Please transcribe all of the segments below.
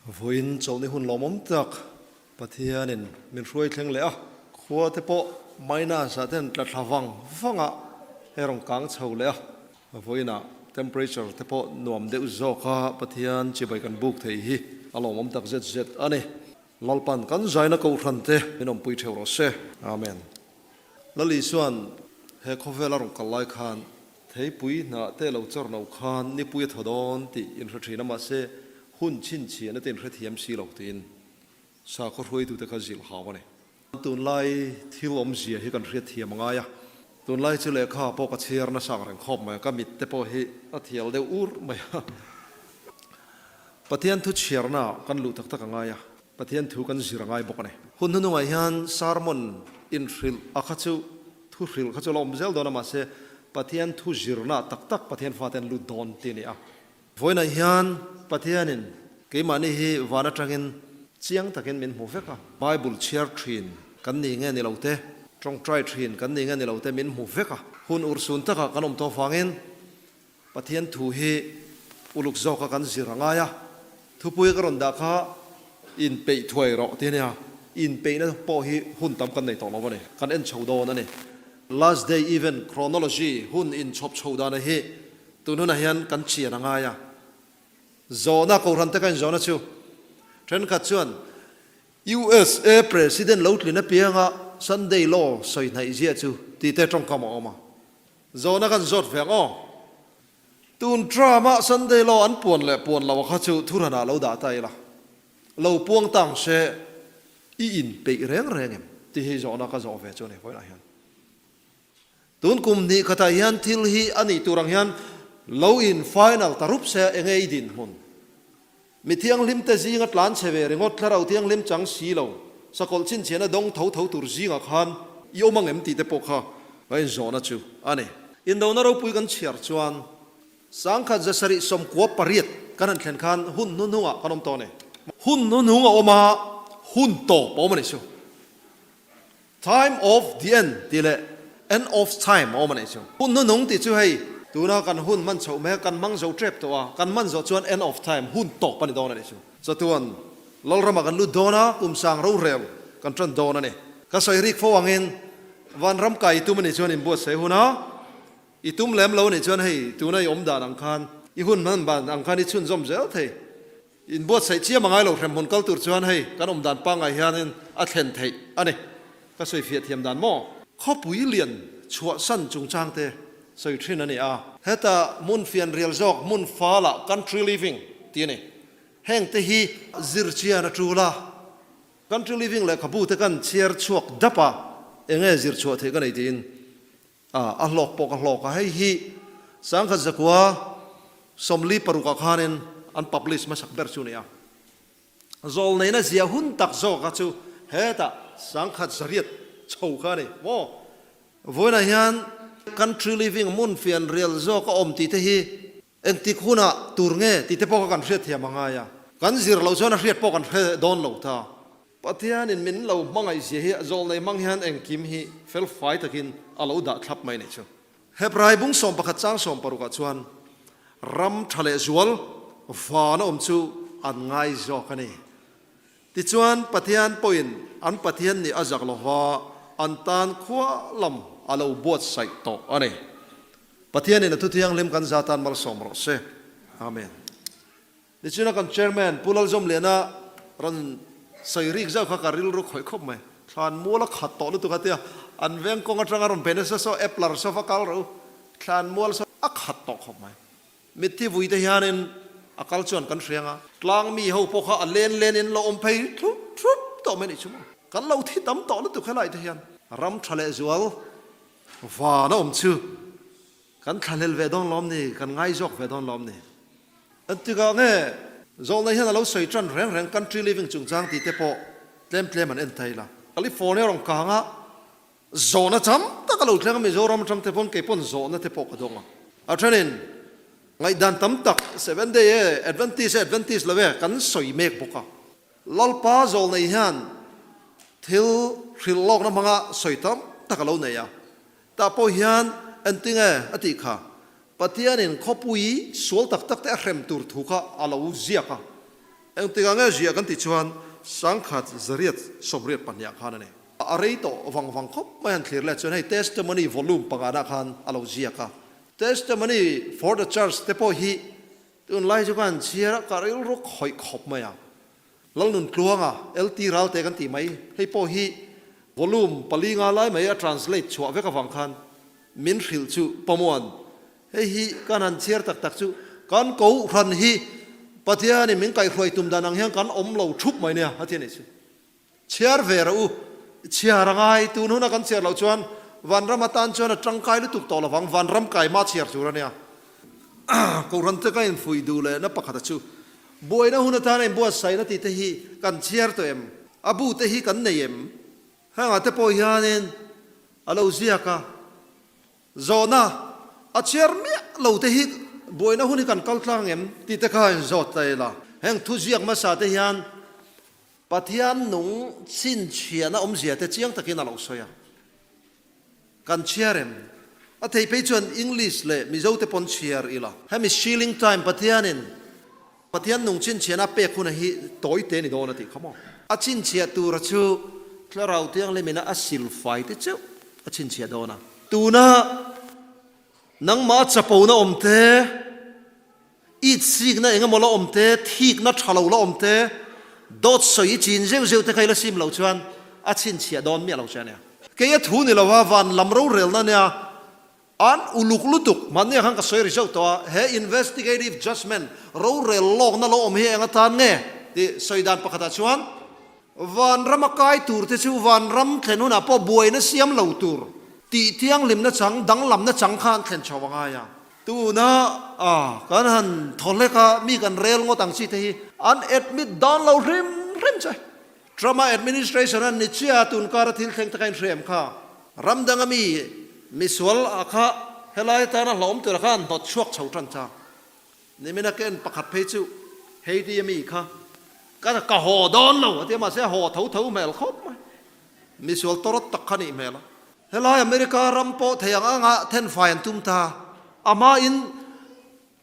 Vawiin chawlhni hun lawmawm tak Pathianin min hruai thleng leh a, khua te pawh minus ah ten tla thla vang vang a hei rawn kang chho leh a, vawiinah temperature te pawh nuam deuh zawk a Pathian chibai kan buk thei hi a lawmawm tak zet zet a ni. Lalpan kan zaina kohhran te min awmpui theuh rawh se. Amen. Lal Isuan he khawvel a rawn kal lai khan Theipui hnah te lo chawr no khan nipui a thaw dawn tih inhre thin a, mahse hun chhinchhiahna te inhre thiam si lo tiin sakhaw hruaitute kha zilh hau a ni. Tunlai thil awmzia hi kan hriat thiam a ngai a, tunlai chu lehkha pawh ka chhiar nasa ang reng khawp mai a, ka mit te pawh hi a thial deuh ur mai a. Pathian thu chhiarna ah kan luh tak tak a ngai a, Pathian thu kan zir a ngai bawk a ni. Hun hnuhnungah hian sermon inhrilh a kha chu Thu hrilh kha chu la awm zel dawn a, mahse Pathian thu zirna tak tak Pathian fate an lut dawn tih a ni a. Vawiinah hian Pathianin keimahni hi van atangin chiang takin min hmu vek a, Bible chhiar thin kan ni nge ni lo te, tawngtai thin kan ni nge ni lo te min hmu vek a. Hun urhsun takah kan awm tawh vangin Pathian thu hi uluk zawka kan zir a ngai a, thupui ka rawn dah kha inpeih thuai rawh tih a nia, inpeihna pawh hi hun tam kan nei tawh lo a ni, kan en chho dawn a ni. Last day event chronology hun inchhawp chho dana hi tun hunah hian kan chian a ngai a, zawhna kohhran te ka inzawhna chu thenkhat chuan USA President lo tlin apianga Sunday law sawi hnaih ziah chu tih te tawngkam a awm a. Zawhna kan zawt ve ang aw. Tun term-a Sunday law an puan leh puan lo kha chu thuhranah lo dah ta ila. Lo puang ta ang se, i inpeih reng reng em? Tih hi zawhna ka zawh ve chu a ni vawiinah hian. Tun kum hnih khatah hian thil hi a nih tur ang hian lo in final ta rup se enge i dinhmun? Mi thianghlimte zinga tlan chhe ve ringawt thlarau thianghlim chang si lo, sakawlh chhinchhiahna dawng tho tho tur zingah khan i awm ang em tih te pawh kha ka inzawhna chu a ni. Indona ropui kan chhiar chuan 1798 kan han thlen khan hun hnuhnungah kan awm tawh a ni. Hun hnuhnung a awm a, hun tawp a awm a ni chu. Time of the end tih leh end of time a awm a nih chu. Hun hnuhnung tih chu hei tuna kan hun hman chhoh mek kan hmang zo tep tawh a, kan hman zawh chuan end of time hun tawp a ni dawn a nih chu. Chatuan Lalramah kan lut dawn a, kum sang rorel kan tan dawn a ni. Ka sawi rik fo angin vanram kai i tum a nih chuan inbuatsaih hun a, i tum lem lo a nih chuan hei tuna i awm dan ang khan i hun hman ban ang khan i chhunzawm zel thei. Inbuatsaih chiam a ngai lo hremhmun kal tur chuan hei kan awm dan pangngai hianin a thlen theih a ni. Ka sawi fiah thiam dan maw? Khawpui lian chhuahsan chungchang te sawi thin a ni a. Heta hmun fianrial zawk hmun falah country living tih a ni. Heng te hi zir chian a tul a. Country living lehkhabu te kan chhiar chhuak dap a, enge zir chhuah theih ka nei tiin A, a hlawk pawh ka hlawk a, hei hi 1946 ah khanin an publish hmasak ber chu a ni a. Zawlneina zia hun tak zawka chu hetah 1800 chho kha a ni maw? Vawiinah hian country living hmun fianrial zawk a awm tih te hi Engtik hunah tur nge tih te pawh kha kan hriatthiam a ngai a, kan zir loh chuan a hriat pawh kan hre dawn lo ta. Pathianin min lo hmangaih zia hi a zawlnei hmang hian engkim hi fel fai takin a lo dah thlap mai nih chu. Hebrai bung 11 chang 16 ah chuan ram tha leh zual van a awm chu an ngai zawk a ni. Tichuan Pathian pawhin an Pathian nih a zak lova an tan khua lam a lo buatsaih tawh a ni. Pathianin a thu thianghlim kan za tan malsawm rawh se. Amen. Nichina kan Chairman Pu Lalzawmliana rawn sawi rik zauh kha ka rilru khawih khawp mai. Thlan mual a khat tawh lutuk a tia, an veng kawng atanga rawn pe nasa saw Epler saw va kal rawh u, thlan mual saw a khat tawh khawp mai. Mitthi vui te hianin a kal chuan kan hriang a, tlang mi ho pawh kha a len lenin lo awm phei thlup thlup tawh mai nih chu maw. Kan lo thi tam tawh lutuk helai te hian. Ram tha leh zual Van a awm chu kan thlahlel ve dawn lawm ni, kan ngai zawk ve dawn lawm ni. Engtikah nge zawlnei hian a lo sawi tan reng reng country living chungchang tih te pawh tlem tlem an en thei la. California rawn kang a, zawhna tam tak a lo thleng a, Mizoram atang te pawn kei pawn zawhna te pawh ka dawng a. A thenin ngaihdan tam tak Seventh Day e, Adventist e, Adventist lo e kan sawi mek bawk a. Lalpa zawlnei hian thil hrilh lawkna hmanga sawi tam tak a lo nei a. Tah pawh hian engtinge a tih kha, Pathianin khawpui sual tak tak te a hrem tur thu kha a lo ziak a. Engtikah nge ziah kan tih chuan 1882 ah khan a ni. A rei tawh vang vang khawp mai han thlir leh chuan hei Testimony volume pangana khan a lo ziak a. Testimony for the Church te pawh hi tunlai chu ka han chhiar a, ka rilru khawih khawp mai a. Lalnun Tluanga, LT Ralte kan tih mai, hei pawh hi volume pali nga lai mai a translate chhuah vek avang khan min hrilh chu Pamuan, hei hi kan han chhiar tak tak chu kan kohhran hi Pathianin min kaihhruai tum dan ang hian kan awm lo thup mai nia a ti a nih chu. Chhiar ve rawh u, chhiar a ngai, tun huna kan chhiar loh chuan vanram atan chuan a tangkai lutuk tawh lovang, vanram kai hma chhiar tur a nia. Kohhran te ka infuih duh lehna pakhata chu buaina hun atana inbuatsaihna tih te hi kan chhiar tawh em? A bu te hi kan nei em? Hengah te pawh hianin a lo ziak a, zawhna a chhiar miah lo te hi buaina hun hi kan kal tlang em tih te kha inzawt ta ila. Heng thuziak hmasa te hian Pathian nung chhinchhiahna awmzia te chiang takin a lo sawi a. Kan chhiar em? A thei phei chuan English leh Mizo te pawn chhiar ila. Hemi Shilling Time Pathianin Pathian nung chhinchhiahna a pek huna hi tawi te ni dawn a tih kha maw? A chhinchhiah tura chu Thlarau Thianghlimina a silfai te cheuh a chhinchhiah dawn a. Tuna nangmah chapona awm te, It sikna eng emaw la awm te, thikna tha lo la awm te, dawt sawi i chin zeuh zeuh te kha i la sim loh chuan a chhinchhiah dawn miah lo che a nia. Kei a thu ni lo a, van lam rorelna nia an uluk lutuk, mahni ah khan ka sawi ri zeuh tawh a, he investigative judgement rorel lawkna lo awm hi eng atan nge tih sawi dan pakhatah chuan vanram a kai tur te chu vanram thlen hunah pawh buaina siam lo tur tih thianghlimna chang danglamna chang kha an thlen chho a ngai a. Tuna a kan han thaw hlek a, mi kan rel ngawt ang chi te hi an admit dan lo hrim hrim che. Trump a administration an ni chiah a, tun kar a thil thleng te kha in hriam kha. Ram danga mi misual a kha helai atana hlawm tura kha an hnawt chhuak chho tan ta. Nimina ka en pakhat phei chu Haiti a mi kha ka ka haw dawn lo a tia mahse a haw tho tho hmel khawp mai. Misual tawrawt tak kha nih hmel a. Helai America ram pawh thei ang anga thenfai an tum ta. Amahin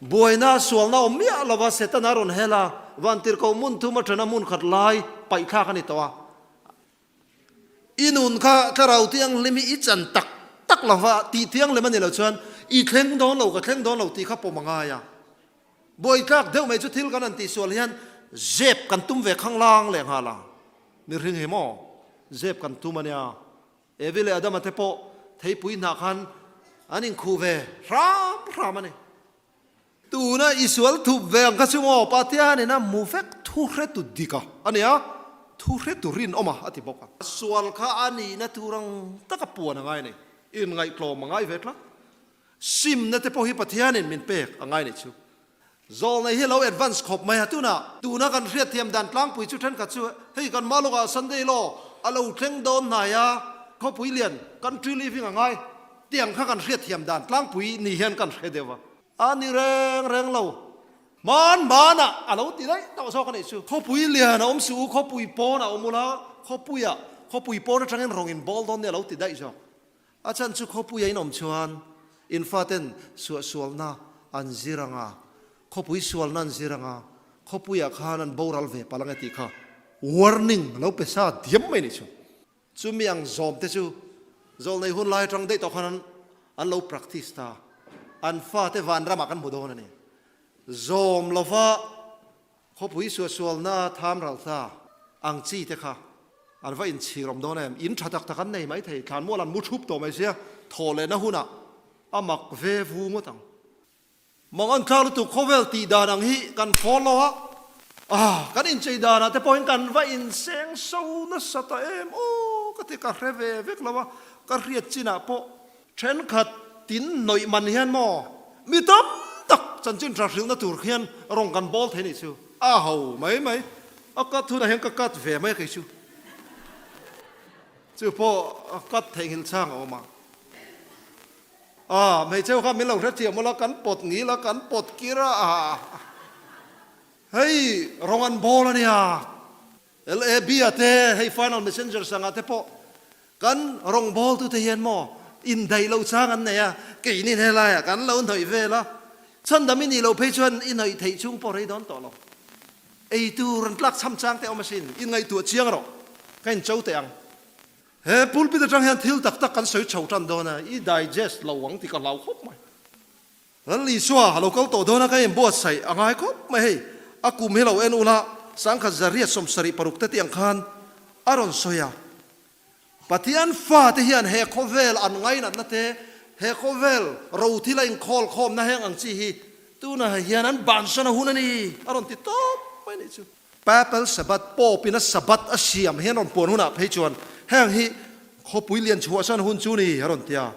buaina sualna awm miah lova Setana rawn hel a, vantirhkoh hmun thum atana hmun khat lai paihthlak a ni tawh a. I nun kha thlarau thianghlim hi i chan tak tak lova tih thianghlim a ni lo chuan i thleng dawn lo, ka thleng dawn lo tih kha pawm a ngai a. Buaithlak deuh mai chu thil kan han tihsual hian zep kan tum ve khanglang leh nghal a. Mihring hi maw zep kan tum a nia. Evi leh Adama te pawh theipui hnah khan an inkhuh ve hram hram a ni. Tuna i sual thup ve ang kha chu maw Pathianin a hmu vek thu hretu dik a a nia, thu hretu rinawm a a ti bawk a. Sual kha a nihna tur ang taka puan a ngai a ni, inngaihtlawm a ngai ve tlat. Simna te pawh hi Pathianin min pek a ngai nih chu. Zawlnei hi lo advance khawp mai a, tunah tuna kan hriatthiam dan tlangpui chu thenkhat chu hei kan hma lawkah Sunday law a lo thleng dawn hnai a, khawpui lian country living a ngai tiang kha kan hriatthiam dan tlangpui ni hian kan hre deuh a. A ni reng reng lo, hman hmanah a lo ti daih tawh zawk a nih chu. Khawpui lian a awm suh u, khawpui pawn a awm ula, khawpuiah khawpui pawn atangin rawng in bawl dawn nia a lo ti daih zawk. A chhan chu khawpuia in awm chuan in faten suahsualna an zir ang a, khawpui sualna an zir ang a, khawpuiah khan an boral ve palh ang e tih kha warning lo pe sa diam mai nih chu. Chumi ang zawm te chu zawlnei hun lai atang daih tawh khan an lo practice ta. An fate vanramah kan hmu dawn a ni. Zawm lova Khawpui suahsualna tham ral ta ang chi te kha an va inchhir awm dawn em? In tha tak tak an nei mai thei, thlanmual an mu thup tawh mai sia, thawh lehna hunah a mak ve vu ngawt ang. Mang an thlak lutuk khawvel tih dan ang hi kan follow a, ah kan inchei danah te pawhin kan va inseng so nasa ta em aw ka ti ka hre ve vek lo a, ka hriat chinah pawh Thenkhat tin hnawih man hian maw mi tam tak chanchin tha hrilhna tur khian rawng kan bawl thei nih chu a ho mai mai. A cut hunah hian ka cut ve mai a kei chu. Chu pawh a cut theihnghilh chang a awm a. A hmeichhe ho kha min lo hrethiam ula kan pawt ngil a kan pawt kir a. Hei rawng an bawl a nia. LAB a te hei final messenger sangah te pawh Kan rawngbawltute hian maw indaih loh chang an nei a, keinin helaiah kan lo hnawih vel a, chhandam i nih loh phei chuan i hnawih theih chhung pawh rei dawn tawh lo. Ei tur an tlak chham chang te awm asin, in ngaihtuah chiang rawh, ka in cho teh ang. He pulpit atang hian thil tak tak kan sawi chho tan dawn a, i digest lo ang tih ka hlau khawp mai. Lal Isua a lo kal tawh dawn a, ka inbuatsaih a ngai khawp mai hei, a kum hi lo en ula, 1876 te tih ang khan a rawn sawi a. Pathian fate hian he khawvel an ngainatna te, he khawvel rothil a inkhawl khawmna heng ang chi hi tunah hian an bansan a hun a ni, a rawn ti tawp mai nih chu. Papal Sabbath, Pope in a Sabbath a siam hian rawn puan hunah phei chuan heng hi khawpui lian chhuahsan hun chu ni, a rawn ti a.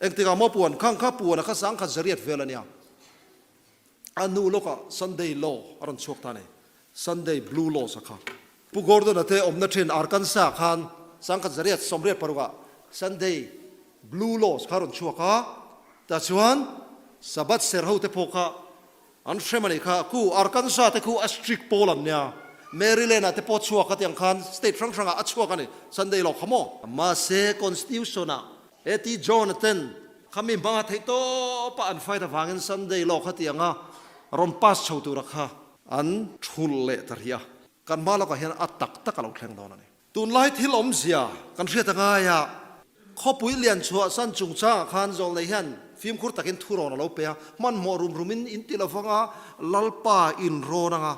Engtikah maw puan khang kha puan a kha 1800 vel a nia. A hnu lawkah Sunday Law a rawn chhuak ta a ni. Sunday Blue Laws a kha. Pu Gordon-a te awmna thin Arkansas khan 1886 ah Sunday Blue Laws kha a rawn chhuak a, tah chuan Sabbath ser ho te pawh kha an hrem a nih kha. Khu Arkansas te khu a strict pawl an nia. Maryland ah te pawh a chhuak a tiang khan state hrang hrangah a chhuak a ni Sunday Law kha maw. Mahse Constitution ah A.T. John-a ten Khami hmanga theih tawpa an fight avangin Sunday law kha tianga rawn pass chho tura kha an thul leh ta rih a, kan hma lawkah hian a tak tak a lo thleng dawn a ni. Tunlai thil awmzia kan hriat a ngai a, khawpui lian chhuah san chungchangah khan Zawlnei hian fimkhur takin thurawn a lo pe a, hmanhmawh rum rumin in ti lovanga Lalpa in rawn anga,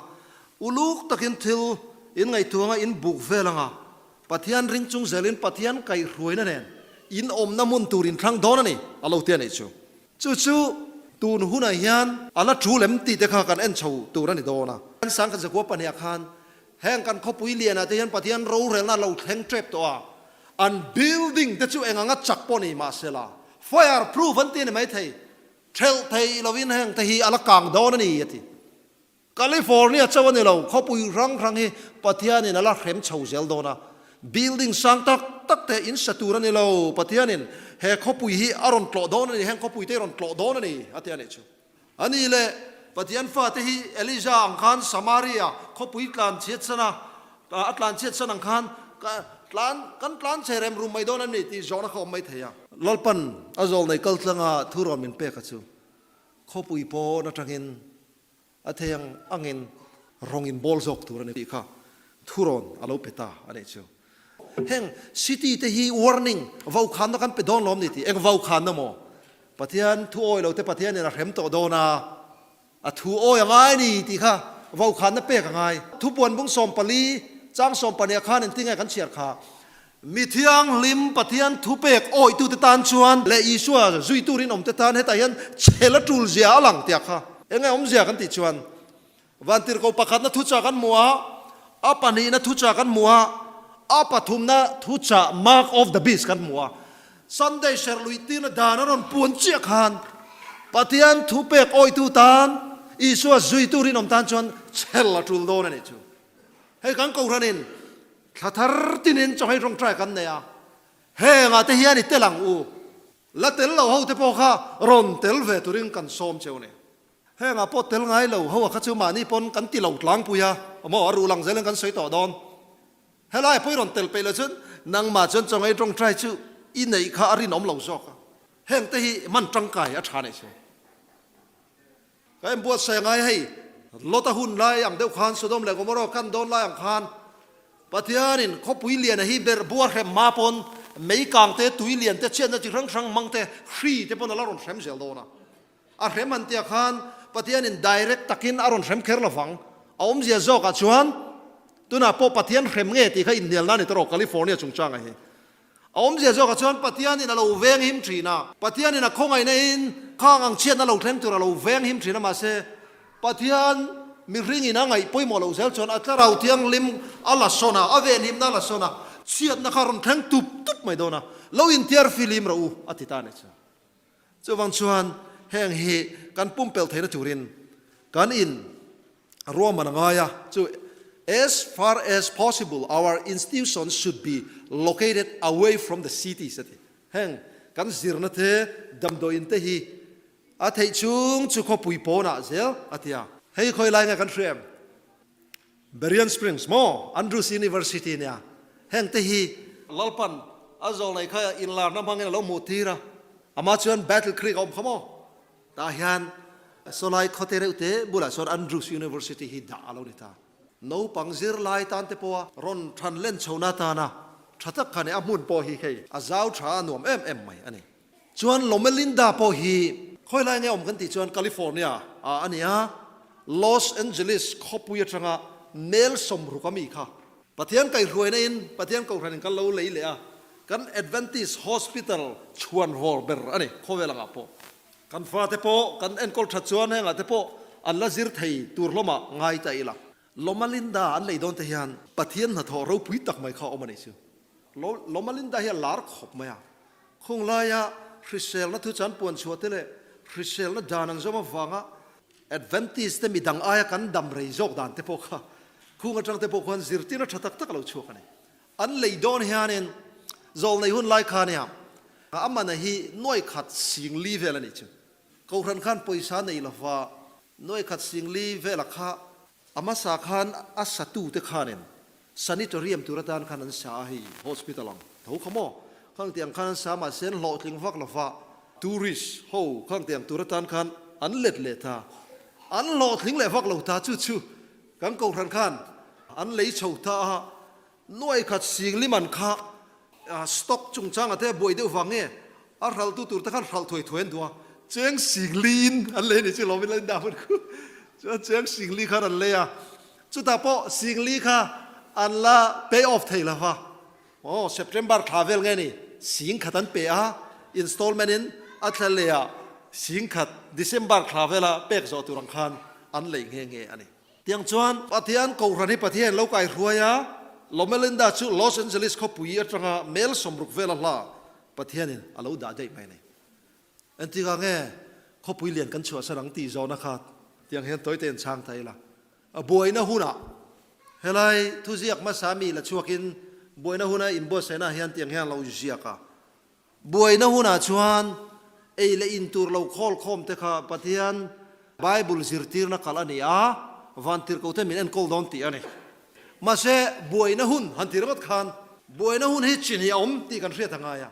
uluk takin thil in ngaihtuanga in buk vel anga, Pathian ring chung zelin Pathian kaihhruaina nen in awmna hmun tur in thlang dawn a ni, a lo ti a nih chu. Chu chu tun hunah hian a la thu lem tih te kha kan en chho tur a ni dawn a. Kan 1900 pahnih ah khan heng kan khawpui lianah te hian Pathian rorelna a lo thleng tep tawh a, an building te chu eng anga chak pawh ni mahsela fire proof an ti a ni maithei, thelh theih lovin heng te hi a la kang dawn a ni a ti. California chauh a ni lo, khawpui hrang hrang hi Pathianin a la hrem chho zel dawn a. Building sang tak tak te in sa tur a ni lo, Pathianin he khawpui hi a rawn tlawh dawn a ni, heng khawpui te hi rawn tlawh dawn a ni, a ti a nih chu. A ni le, Pathian fate hi Elijah ang khan Samaria khawpui tlan chhiat san a, a tlan chhiat san ang khan tlan, kan tlan chhe rem rum mai dawn a ni tih zawhna kha awm mai thei a. Lalpan a zawlnei kaltlanga thurawn min pek a chu, khawpui pawn atangin A thei ang angin rawng in bawl zawk tur a ni tih kha thurawn a lo pe ta a nih chu. Heng city te hi warning vokhanna kan pe dawn lawm ni tih eng vokhanna maw? Pathian thu awi lo te Pathianin a hrem tawh dawn a, a thu awi a ngai ni tih kha vokhanna pek a ngai. Thupuan bung 14 chang 12 ah khan engtinge kan chhiar kha? Mi thianghlim Pathian thupek awihtute tan chuan leh Isua zuitu rinawmte tan hetah hian chhel a tul zia a lang tiah kha eng nge awmzia kan tih chuan Vantirhkoh pakhatna thuchah kan hmu a, a pahnihna thuchah kan hmu a, a pathumna thuchah Mark of the Beast kan hmu a. Sunday serh luih tirna dan a rawn puan chiah khan Pathian thupek awitu tan Isua zuitu rinawm tan chuan chhel a tul dawn a nih chu. Hei kan Kohhranin Thla thar tinin chawhei tawngtai kan nei a, hengah te hian i tel ang u. La tel lo ho te pawh kha rawn tel ve turin kan sawm cheu ni. Hengah pawh tel ngai lo ho a kha chu mahni pawn kan ti lo tlangpui a, maw a ruh lang zelin kan sawi tawh dawn. Helai pawh i rawn tel peih lo chuan nangmah chuan chawhei tawngtai chu i neih kha a rinawm lo zawk a, heng te hi hman tangkai a tha nei chu. Ka en buatsaih angai hei, Lota hun lai ang deuh khan, Sodom leh Gomorrah kan dawn lai ang khan, Pathianin khawpui liana hi ber buar hrem hma pawn mei kang te, tui lian te, chhiatna chi hrang hrang hmang te, hri te pawn a la rawn hrem zel dawn a. A hrem han tia khan Pathianin direct takin a rawn hrem kher lovang. A awmzia zawkah chuan tunah pawh Pathian hrem nge tih kha inhnialna a ni ta rawh California chungchangah hi. A awmzia zawkah chuan Pathianin a lo veng him thin a, Pathianin a khawngaihna in khang ang chhiatna lo thleng tur a lo veng him thin a, mahse Pathian mihringin a ngaih pawimawh loh zel chuan a thlarau thianghlim a la sawn a, a venhimna a la sawn a, chhiatna kha a rawn thleng tup tup mai dawn a, lo intiar filim rawh u a ti ta a ni chu. Chuvang chuan heng hi kan pumpelh theihna turin kan in ruahman a ngai a, chu as far as possible our institutions should be located away from the cities a ti. Heng kan zirna te damdawiin te hi a theih chung chu khawpui pawnah zel a ti a. Hei khawi lai nge kan hria em? Berrien Springs maw Andrews University nia heng te hi Lalpan a zawlnei kha inlarna hmangin a lo hmuh tir a, amah chuan Battle Creek a awm kha maw? Tah hian. Sawlai khawte reuh te bulah sawn Andrews University hi dah a lo ni ta. Naupang zirlai tan te pawha rawn than len chhohna atana tha tak kha ni a hmun pawh hi hei a zau tha a nuam em em mai a ni. Chuan Loma Linda pawh hi khawi lai nge awm kan tih chuan California ah a ni a, Los Angeles khawpui atanga mel 60 a mi kha Pathian kaihruaina in Pathian Kohhran in kan lo lei leh a, kan Adventist Hospital chhuan vawr ber a ni khawvel angah pawh. Kan fate pawh kan enkawl that chuan hengah te pawh an la zir thei tur hlawmah ngai ta ila. Loma Linda an lei dawn te hian Pathian hnathawh ropui tak mai kha a awm a nih chu. Loma Linda hi a lar khawp mai a. Khung laia hriselna thu chan puan chhuah te leh hriselna dan an zawm avanga Adventist te midang aia kan dam rei zawk dan te pawh kha khung atang te pawh khuan zirtirna tha tak tak a lo chhuak a ni. An lei dawn hianin zawlnei hun lai kha nia a mana hi nuai khat singli vel a nih chu. Kohhran khan pawisa nei lova nuai khat singli vela kha a hmasa khan a satute khanin Sanitorium tur atan khan an sa a hei hospital ang tho kha maw khang tiang khan an sa mahse an hlawhtling vak lova tourist ho khang tiang tur atan khan an let leh ta an hlawhtling leh vak lo ta chu chu kan kohhran khan an lei chho ta a nuai khat singlim an kha stock chungchanga te buai deuh vang nge a hraltu tur te khan hralh thuai thuai an duh a cheng singliin an lei ni chu lawmin la indah hmun khu chuan cheng singli khan an lei a Chutah pawh Singli kha an la pay off thei lo va, aw September thla vel nge ni sing khat an pe a, installment in a thla leh ah sing khat December thla vela pek zawh tur ang khan an lei nghe nghe a ni. Tiang chuan Pathian Kohhran hi Pathian lo kai hruai a, Loma Linda chu Los Angeles khawpui atanga mel 60 vela hla Pathianin a lo dah daih mai a ni. Engtikah nge khawpui lian kan chhuahsan ang tih zawhna kha tiang hian tawite in chhang ta ila. A buaina hunah helai thuziak hmasa mi la chhuakin buaina huna inbuatsaihna hian tiang hian lo ziak a. Buaina hunah chuan ei leh in tur lo khawl khawm te kha Pathian Bible zirtirna kalh a ni a, vantirhkote min enkawl dawn tih a ni. Mahse buaina hun han ti ringawt khan buaina hun hi chi hnih a awm tih kan hriat a ngai a.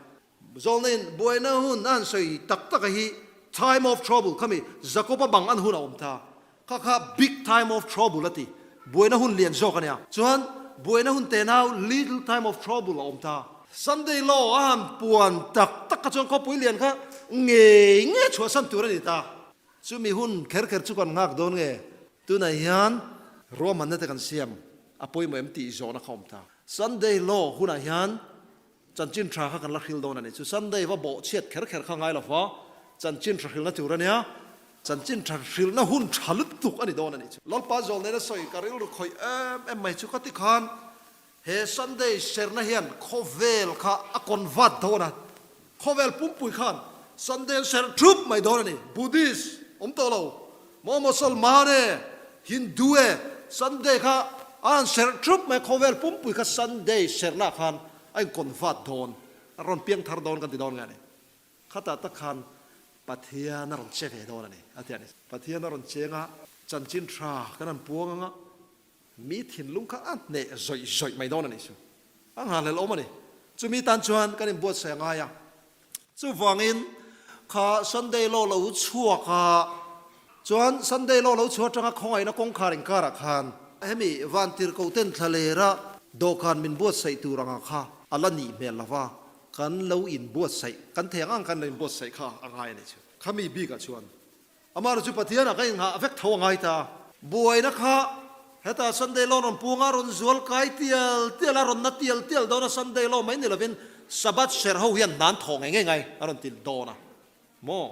Zawlneiin buaina hun a han sawi tak tak a hi time of trouble khami Jakoba bang an hun a awm ta kha kha big time of trouble a ti buaina hun lian zawk a nia chuan buaina hun tenau little time of trouble a awm ta. Sunday law a han puan tak tak kha chuan khawpui lian kha ngei ngei chhuahsan tur a ni ta. Chumi hun kher kher chu kan nghak dawn nge tunah hian ruahmanna te kan siam a pawimawh em tih zawhna kha a awm ta. Sunday law hunah hian Chanchin tha kha kan la hril dawn a ni. Chu Sunday va bawh chhiat kher kher kha ngai lo va, chanchin tha hrilna tur a nia. Chanchin tha hrilna hun tha lutuk a ni dawn a ni chu. Lalpa zawl nena sawi ka rilru khawih em em mai chu ka ti khan he Sunday serna hian khawvel kha a convert dawn a. Khawvel pumpui khan Sunday an ser thup mai dawn a ni. Buddhist awm tawh lo, maw Mosolman e, Hindu e, Sunday kha a han serh thup mai. Khawvel pumpui kha Sunday serna khan a inconvert dawn, a rawn piang thar dawn kan ti dawn nge a ni. Khatah tak khan Pathian a rawn che ve dawn a ni, a ti a ni. Pathian a rawn cheng a, chanchin tha kan han puang ang a, mi thinlung kha a hneh zawih zawih mai dawn a nih chu. A nghahhlelh awm a ni. Chumi tan chuan kan inbuatsaih a ngai a. Chuvangin kha Sunday law lo chhuak a, chuan Sunday law lo chhuah atanga khawngaihna kawngkhar inkarah khan hemi vantirhkoh ten thlalera dawhkan min buatsaih tur anga kha a la nih hmel lova, kan lo inbuatsaih, kan thei ang ang kan lo inbuatsaih kha a ngai a nih chu. Khami bikah chuan Amah chu Pathianah ka inghah vek tho a ngai ta. Buaina kha hetah Sunday law rawn pung a, rawn zual kai tial tial a, rawn na tial tial dawn a, Sunday law mai ni lovin Sabbath serh ho hian hnan thaw ngei ngei ngai a rawn ti dawn a maw?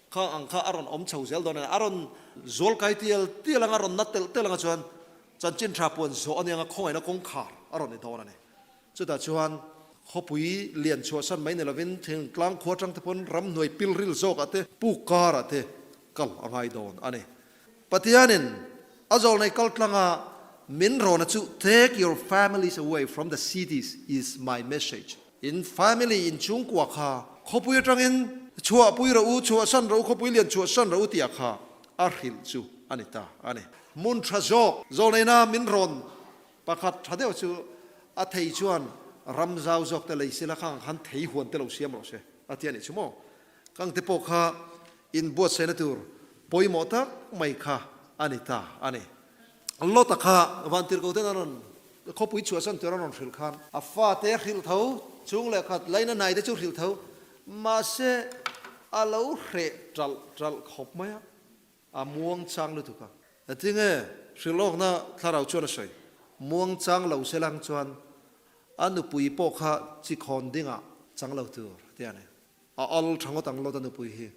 Kha ang kha a rawn awm chho zel dawn a ni. A rawn zual kai tial tial anga, rawn na telh telh anga chuan chanchin tha puan zawh a nia anga khawngaihna kawngkhar a rawn ni dawn a ni. Chutah chuan khawpui lian chhuahsan mai ni lovin thingtlang khua atang te pawn ramhnuai pilril zawkah te puk karah te kal a ngai dawn a ni. Pathianin a zawlnei kal tlanga min rawna chu Take your families away from the cities is my message. In family in chhungkua kha khawpui atangin chhuahpui rawh u, chhuahsan rawh u, khawpui lian chhuahsan rawh u tih ah kha a hrilh chu a ni ta a ni. Hmun tha zawk zawlneina min rawn Pakhat tha deuh chu a thei chuan ram zau zawk te lei sila khang khan thei huan te lo siam rawh se a ti a nih chu maw. Kang te pawh kha inbuatsaihna tur pawimawh tak mai kha a ni ta a ni. Lota kha vantirhkoh ten an rawn khawpui chhuahsan tur an rawn hrilh khan a fate hrilh tho, chung leh khat laina hnai te chu hrilh tho, mahse a lo hreh ṭalh ṭalh khawp mai a. A muang chang lutuk a. Tinge hrilhawkna thlarau chuan a sawi? Muang chang lo se lang chuan a nupui pawh kha chi khawn dingah chang lo tur a ti a ni. A al tha ngawt ang Lota nupui hi.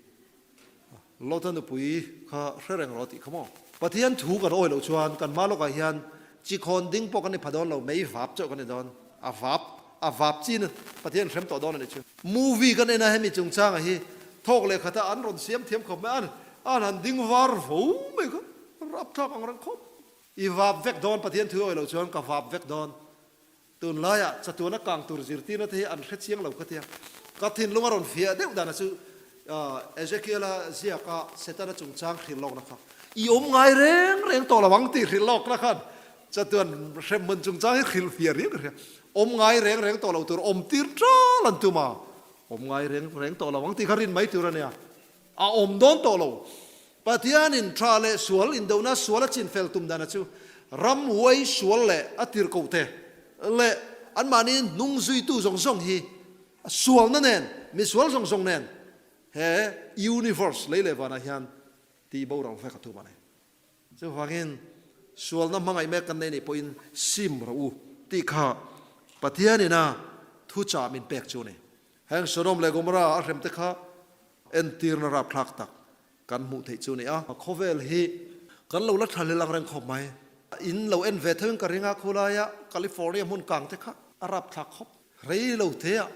Lota nupui kha hre reng rawh tih kha maw? Pathian thu kan awi loh chuan kan hma lawkah hian chi khawn ding pawh kan ni pha dawn lo, mei vap chauh kan ni dawn. A vap, a vap chin Pathian hrem tawh dawn a ni chu. Movie kan en a hemi chungchanga hi thawk leh khata an rawn siam thiam khawp mai a. An han ding var vo mai kha, rapthlak ang reng khawp. I vap vek dawn, Pathian thu awi loh chuan ka vap vek dawn. Tunlaiah chatuana kang tur zirtirna te hi an hre chiang lo ka tia. Ka thinlung a rawn fiah deuh dana chu Ezekiel-a ziaka Setana chungchang hrilh lawkna kha i awm ngai reng reng tawh lo ang tih hrilh lawkna khan chatuan hremhmun chungchang hi hrilh fiah riau ka hria. Awm ngai reng reng tawh lo tur awm tir ṭal an tum a, awm ngai reng reng tawh lo ang tih kha rin mai tur a nia. A awm dawn tawh lo. Pathianin tha leh sual indona sual a chinfel tum dana chu ramhuai sual leh a tirhkohte leh anmahni hnung zuitu zawng zawng hi sualna nen, misual zawng zawng nen he universe lei leh vanah hian tih boral vek a tum a ni. Chuvangin, sualna hmangaih mek kan nei nih pawhin sim rawh u tih kha Pathianin a thuchah min pek chu a ni. Heng Sodom leh Gomorrah a hrem te kha entirna rapthlak tak kan hmuh theih chu a ni a. Khawvel hi kan lo la tha hlel ang reng khawp mai. In lo en ve theuhin ka ring a, khulaia California hmun kang te kha a rapthlak khawp. Rei lo te ah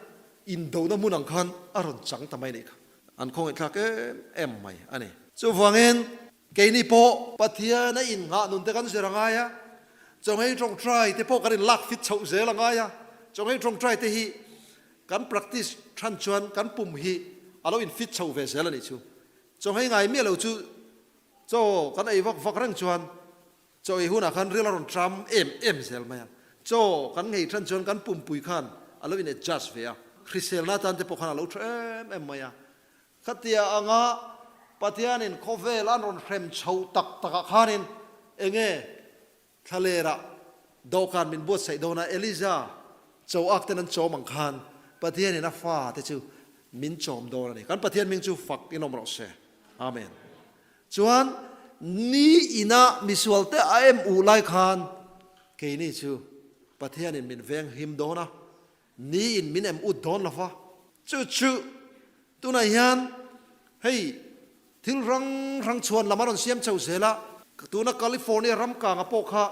indona hmun ang khan a rawn chang ta mai a nih kha. An khawngaihthlak em em mai a ni. Chuvangin keini pawh Pathian a innghah nun te kan zir a ngai a, chawngei tawngtai te pawh kan inlak fit chhoh zel a ngai a, chawngei tawngtai te hi Kan practice than chuan kan pum hi a lo in fit chho ve zel a nih chu. Chaw hei ngai miah lo chu chaw kan ei vak vak reng chuan chaw ei hunah khan ril a rawn tram em em zel mai a. Chaw kan nghei than chuan kan pumpui khan a lo in adjust ve a, hriselna atan te pawh khan a lo tha em em mai a. Khatia anga Pathianin khawvel an rawn hrem chho tak takah khanin enge Thlalerah dawhkan min buatsaih dawn a, Eliza cho ak ten an chawm ang khan Pathianin a fa te chu min chawm dawn a ni. Kan Pathian hming chu fak in awm rawh se. Amen. Chuan ni ina misual te a em uh lai khan keini chu Pathianin min veng him dawn a, ni in min em ut dawn lo va. Chu chu tunah hian hei Thil hrang hrang chhuan lam a rawn siam chho zel a, tuna California ram kanga pawh kha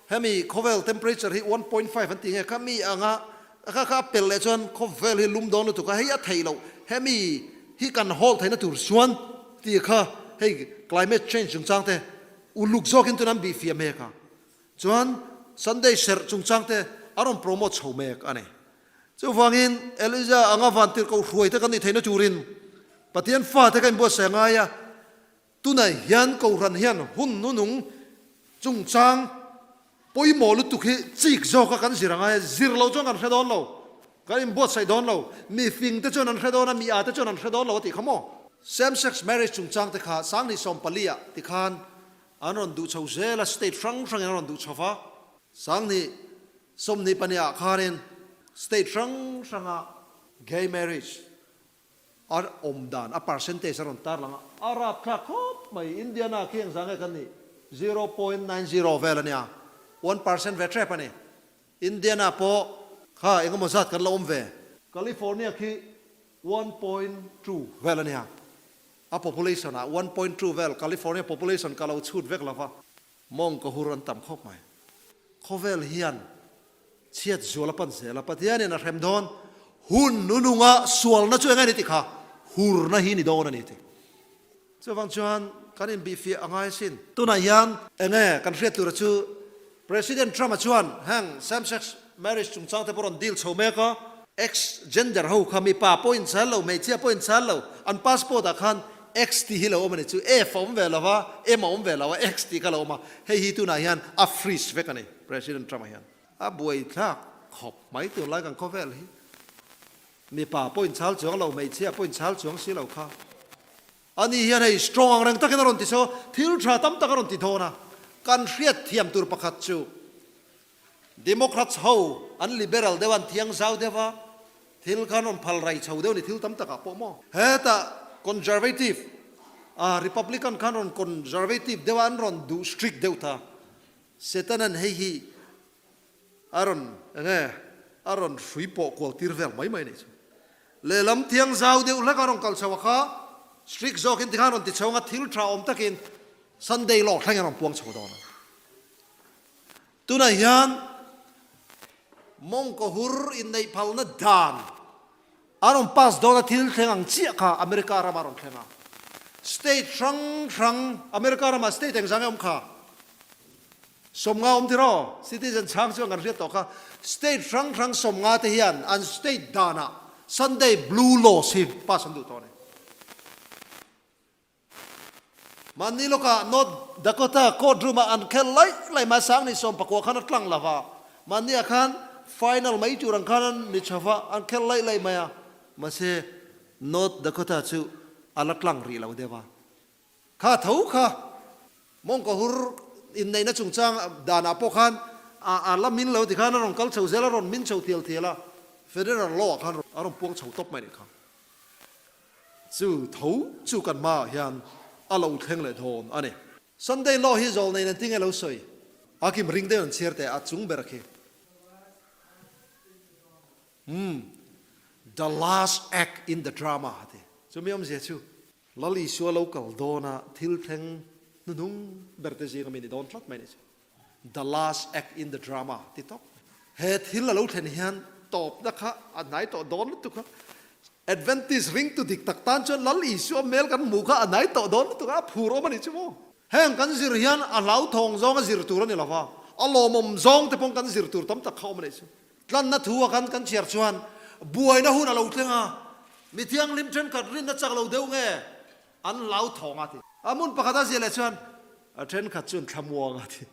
hemi khawvel temperature hi 1.5 an ti nge kha mi anga kha kha a pel leh chuan khawvel hi lum dawn lutuk a, hei a theih loh hemi hi kan hold theihna tur chuan tih kha hei climate change chungchang te uluk zawkin tuna an bihfiah mek a, chuan Sunday serh chungchang te a rawn promote chho mek a ni. Chuvangin, Elija anga vantirhkoh hruaite kan nih theihna turin Pathian fate ka inbuatsaih a ngai a. Tunah hian Kohhran hian hun nunung chungchang pawimawh lutuk hi chik zawka kan zir a ngai a. Zir lo chuan kan hre dawn lo, kan inbuatsaih dawn lo. Mi fingte chuan an hre dawn a, mi ate chuan an hre dawn lo a tih kha maw? Same sex marriage chungchang te kha Sanghnih 14 ah tikhan an rawn duh chho zel a, state hrang hrangin an rawn duh chho va. Sanghnih 22 ah khanin state hrang hranga gay marriage a awm dan a percentage a rawn tarlang a, a rapthlak khawp mai. Indiana khi engzah nge kan nih? 0.90 vel a nia, 1% ve tep a ni. Indiana pawh kha engemaw zat kan la awm ve. California khi 1.2 vel a nia, a population ah 1.2 vel, California population ka lo chhut vek lova. Mawng ka hur an tam khawp mai. Khawvel hian chhiat zual a pan zel a, Pathianin a hrem dawn hun nununga sualna chu eng a ni tih kha hurna hi ni dawn a ni tih. Chuvang chuan kan inbihfiah a ngai sin. Tunah hian enge kan hriat tura chu President Trump-a chuan heng same sex marriage chungchang te pawh rawn deal chho mek a, X gender ho kha mipa pawh inchhal lo, hmeichhia pawh inchhal lo, an passport ah khan X tih hi lo awm a ni chu, F a awm ve lo va, M a awm ve lo a, X tih kha lo awm a, hei hi tunah hian a freeze vek a ni, President Trump-a hian. A buaithlak khawp mai tunlai kan khawvel hi. Mipa pawh inchhal chuang lo, hmeichhia pawh inchhal chuang si lo kha. Ani hian hei strong ang reng takin a rawn ti chho a, thil tha tam tak a rawn ti dawn a. Kan hriat thiam tur pakhat chu Democrats ho an liberal deuh a, an thiang zau deuh a, thil kha an rawn phal rai chho deuh a ni thil tam takah pawh maw. Hetah conservative, ah Republican khan rawn conservative deuh a, an rawn duh strict deuh ta. Setanan hei hi a rawn enge a rawn hrui pawh kual tir vel mai mai a nih chu. Lehlam thiang zau deuh hlek a rawn kal chho a kha strict zawkin tikhan rawn ti chho anga thil tha awm takin Sunday law thleng a rawn puang chho dawn a. Tunah hian mawngkaw hur inneih phalna dan a rawn pass dawn a thil thleng ang chiah kha America ramah a rawn thleng a. State hrang hrang America ramah state engzang nge awm kha? 50 awm tiraw? Citizen chhang chuan kan hriat tawh kha. State hrang hrang 50 te hian an state danah Sunday blue laws hi pass an duh tawh a ni. Mahni lawkah North Dakota court room ah an khel laih laih mai sang ni 19 khan a tlang lo va, mahni ah khan final mai tur ang khan an ni chho va, an khel laih laih mai a, mahse North Dakota chu a la tlang rih lo deuh a. Kha tho kha mawngkaw hur inneihna chungchang danah pawh khan a la min lo tikhan a rawn kal chho zel a, rawn min chho thial thial a, Federal law ah khan a rawn puang chho tawp mai a nih kha. Chu tho chu kan hmaah hian a lo thleng leh dawn a ni. Sunday law hi zawl nei nan tinge lo sawi? A kim ring deuh an chhiar teh a chung ber khi. Umm the last act in the drama a ti. Chumi awmzia chu Lal Isua lo kal dawna thil thleng hnuhnung ber te zinga mi ni dawn tlat mai a nih chu. The last act in the drama ti tawp. He thil a lo thlen hian tawpna kha a hnai tawh dawn lutuk a. Adventist ringtu dik tak tan chuan Lal Isua hmel kan hmuh kha a hnai tawh dawn lutuk a, a phur awm a nih chu maw. Heng kan zir hian a hlauthawng zawnga zir tur a ni lo va, a lawmawm zawng te pawh kan zir tur tam tak kha awm a nih chu. Tlanna thu a kan kan chhiar chuan buaina hun a lo thleng a, mi thianghlim thenkhat rinna chak lo deuh nge an hlauthawng a ti. A hmun pakhat a zia leh chuan a thenkhat chuan thlamuang a ti.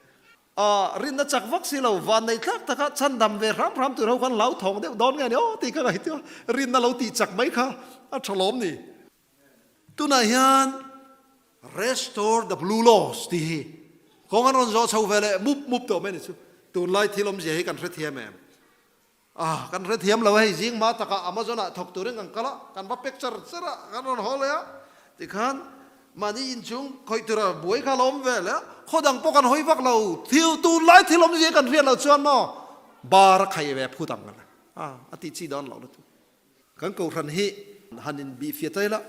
A rinna chak vak si lo, vanneih thlak taka chhandam ve hram hram tur ho khan hlauthawng deuh dawn nge ni aw tih ka ngaihtuah a, rinna lo tih chak mai kha a tha lawm ni. Tunah hian Restore the Blue Laws tih hi kawng an rawn zawh chho ve leh mup mup tawh mai ni chu. Tunlai thil awmzia hi kan hrethiam em? Ah, kan hrethiam lo a hei zing hma takah Amazon ah thawk turin kan kal a, kan va pek char char a, kan rawn haw leh a. Tikhan mahni inchhung khawih tura buai kha a lo awm ve leh a, khaw dang pawh kan hawi vak lo, thil tunlai thil awmzia hi kan hriat loh chuan maw bar a khai ve phut ang a, a tih chi dawn loh lutuk. Kan kohhran hi han inbihfiah ta ila,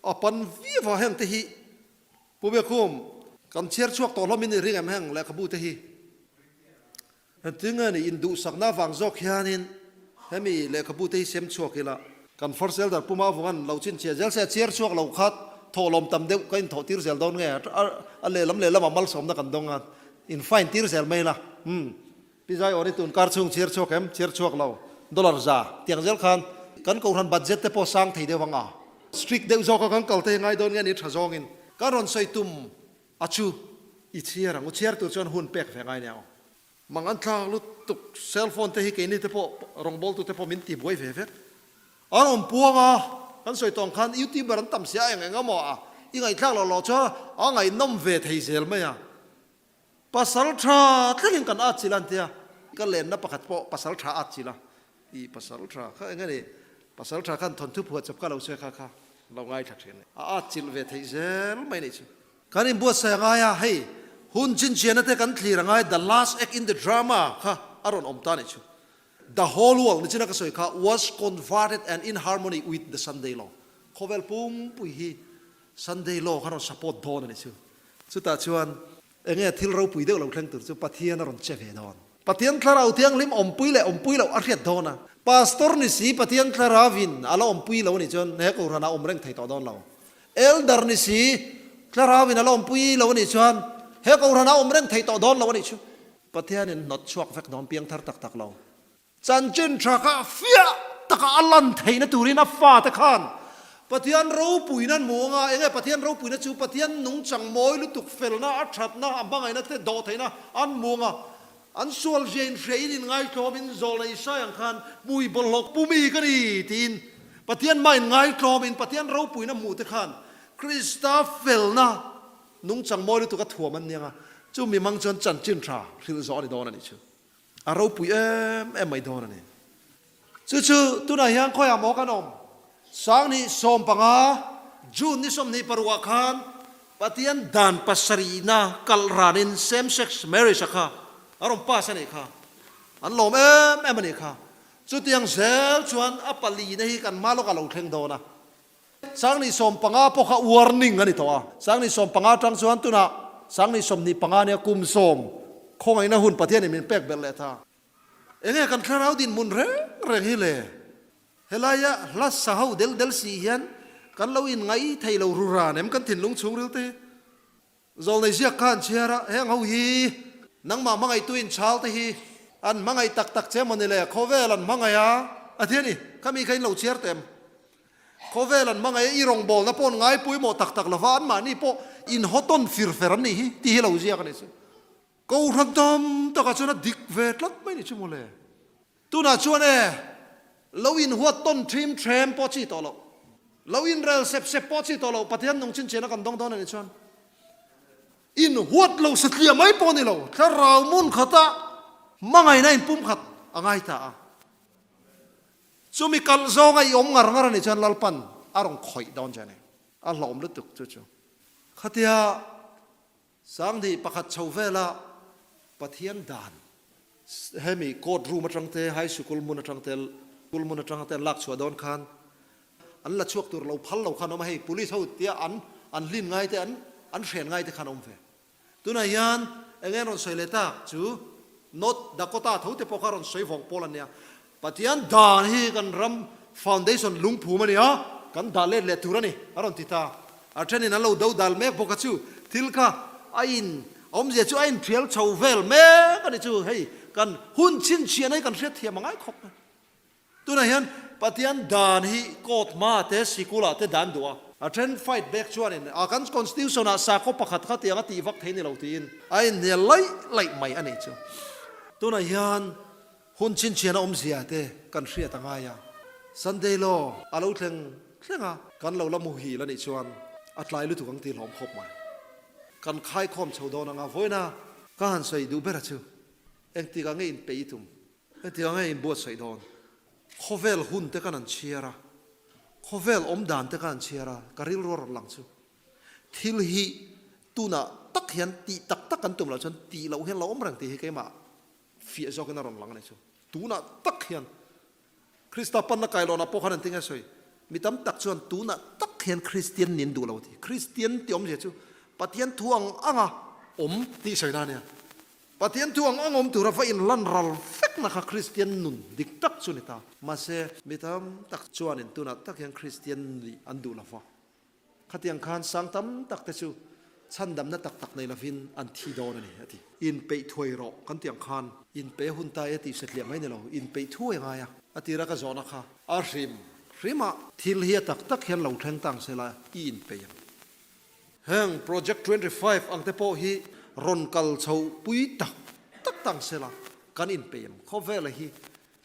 a pan viau a heng te hi Pu Biakhum, kan chhiar chhuak tawh hlawm in i ring em heng lehkhabu te hi? Engtin nge ni induhsakna avang zawk hianin hemi lehkhabu te hi sem chhuak ila? Kan First Elder Pu Mavunga'n lo chhinchhiah zel se a chhiar chhuak lo kha thawhlawm tam deuh ka inthawh tir zel dawn nge? A lehlam lehlamah malsawmna kan dawng a, in fine tir zel mai ila. Umm. Pi Zai Awri tun kar chhung chhiar chhuak em? Chhiar chhuak lo. Dollar za tiang zel khan kan kohhran budget te pawh sang thei deuh ang a. Strict deuh zawka kan kal te hi ngai dawn nge ni tha zawngin kan rawn sawi tum a chu i chhiar ang u. Chhiar tur chuan hun pek ve ngai nia aw. Mang an thlak lutuk cell phone te hi keini te pawh rawngbawltu te pawh min ti buai ve vek. An awm puang a, kan sawi tawng khan youtuber an tam sia eng eng emaw a i ngaihthlak loh loh chuan a ngaihnawm ve thei zel mai a. Pasal tha thlengin kan at chilh a an ti a, ka lenna pakhat pawh pasal tha at chilh a, i pasal tha kha eng a ni, pasal tha khan thawnthu phuah chawp ka lo sawi kha kha lo ngaithla thin a ni, a at chilh ve theih zel mai a nih chu. Kan inbuatsaih a ngai a, hei hun chinchiahna te kan thlir a ngai, the last act in the drama kha a rawn awm ta a nih chu. The whole world nichina ka sawi kha was converted and in harmony with the Sunday law, khawvel pumpui hi Sunday law kha rawn support dawn a nih chu. Chutah chuan enge thil ropui deuh lo thleng tur chu Pathian a rawn che ve dawn. Pathian Thlarau Thianghlim awmpui leh awmpui loh a hriat dawn a. Pastor ni si Pathian Thlarauin a la awmpui lo a nih chuan he Kohhranah a awm reng thei tawh dawn lo. Elder ni si Thlarauin a la awmpui lo a nih chuan he Kohhranah a awm reng thei tawh dawn lo a nih chu. Pathianin hnawt chhuak vek dawn piangthar tak tak lo. Chanchin tha kha fiah taka a lan theihna turin a fate khan Pathian ropuina an hmu ang a, enge Pathian ropuina chu Pathian nungchang mawi lutuk felna, a thatna, a hmangaihna te dawhtheihna an hmu ang a, an sual zia inhriain inngaitlawmin zawlna Isaiah ang khan hmui bawlhhlawh pu mi ka ni tiin Pathian hma inngaitlawmin Pathian ropuina hmuh te khan. Krista felna nungchang mawi lutuk a thuam an niang a, chu mi hmang chuan chanchin tha hrilh zawh a ni dawn a nih chu. A ropui em em mai dawn a ni. Chu chu tunah hian khawiah maw kan awm? Sanghnih 15, June ni 26 ah khan Pathian dan pasarihna kalh ranin same sex marriage a kha a rawn pass a nih kha. An lawm em em a nih kha. Chutiang zel chuan a palina hi kan hma lawkah lo thleng dawn a. Sanghnih 15 pawh kha warning a ni tawh a. Sanghnih 15 atang chuan tunah sanghnih 25 nia kum sawm khawngaihna hun Pathianin min pek belh leh ta. Enge kan thlarau dinhmun reng reng hi le? Helaia hla sa ho del del si hian kan lo inngai thei lo ru ran em kan thinlung chhungril te hi? Zawlnei ziak kha an chhiar a, heng ho hi nangmah hmangaihtu inchhal te hi an hmangaih tak tak che mawni le, khawvel an hmangaih a, a ti a ni, khami kha in lo chhiar teh em? Khawvel an hmangaih a, i rawngbawlna pawh an ngai pawimawh tak tak lova, anmahni pawh inhawtawn fir fer an nih hi tih hi lo ziak a ni chu. Kohhran tam takah chuan a dik ve tlat mai ni chu mawle. Tunah chuan e, lo inhuat tawn ṭhim ṭhem pawh chi tawh loh, lo inrel sep sep pawh chi tawh loh, Pathian nung chinchiahna kan dawng dawn a nih chuan inhuat lo satliah mai pawh a ni lo, thlarau hmun khata hmangaihna inpumkhat a ngai ta a. Chumi kalh zawnga i awm ngar ngar a nih chuan Lalpan a rawn khawih dawn che a ni. A hlawm lutuk chu chu. Khatia Sanghnih pakhat chho vela Pathian dan hemi court room atang te, high sikul hmun atang te, school hmun atang te an lak chhuah dawn khan an la chhuak tur lo phal lo khan awm a, hei police ho tia an an hlin ngai te an an hren ngai te khan awm ve. Tunah hian eng nge an rawn sawi leh tak chu North Dakota tho te pawh kha rawn sawi vawng pawl an nia. Pathian dan hi kan ram foundation lungphum a ni a, kan dah let leh tur a ni, a rawn ti ta. A thenin an lo do dal mek bawk a chu thil kha a in awmzia chu a inthial chho vel mek a ni chu hei kan hun chhinchhiahna hi kan hriatthiam a ngai khawp mai. Tunah hian Pathian dan hi court hma te sikul ah te dan duh a. A then fight back chuanin a kan constitution ah sakhaw pakhat kha tiang a tih vak thei ni lo tiin a inhnial laih laih mai a nih chu. Tunah hian Hun chhinchhiahna awmzia te kan hriat a ngai a, Sunday law a lo thleng thleng a, kan lo la muhil a nih chuan a tlai lutuk ang tih hlawm khawp mai. Kan khaikhawm chho dawn anga vawiina ka han sawi duh ber a chu, engtikah nge inpeih i tum, engtikah nge inbuatsaih dawn, khawvel hun te kan han chhiar a, khawvel awm dan te kan han chhiar a, ka rilru a rawn lang chu. Thil hi tunah tak hian tih tak tak kan tum loh chuan tih loh hian lo awm reng tih hi keimah Fiah zawkin a rawn lang a ni chu. Tunah tak hian Krista panna kailawnah pawh khan an ti nge sawi? Mi tam tak chuan tunah tak hian Kristian nin duh lo a ti. Kristian tih awmzia chu Pathian thu ang anga awm tih sawi na a nia. Pathian thu ang ang awm tura va inlan ral vekna kha Kristian nun dik tak chu ni ta. Mahse, mi tam tak chuanin tunah tak hian Kristian nih an duh lo va. Khatiang khan sang tam tak te chu chhandamna tak tak nei lovin an thi dawn a ni, a ti. Inpeih thuai rawh kan tih ang khan inpeih a hun ta e tih satliah mai ni lo, inpeih thuai a ngai a. A tira ka zawhna kha a hrim hrim a. Thil hi a tak tak hian lo thleng tang se la i inpeih ang. Heng Project 25 ang te pawh hi rawn kal chho pui tak tak tang se la kan inpeih ang. Khawvela hi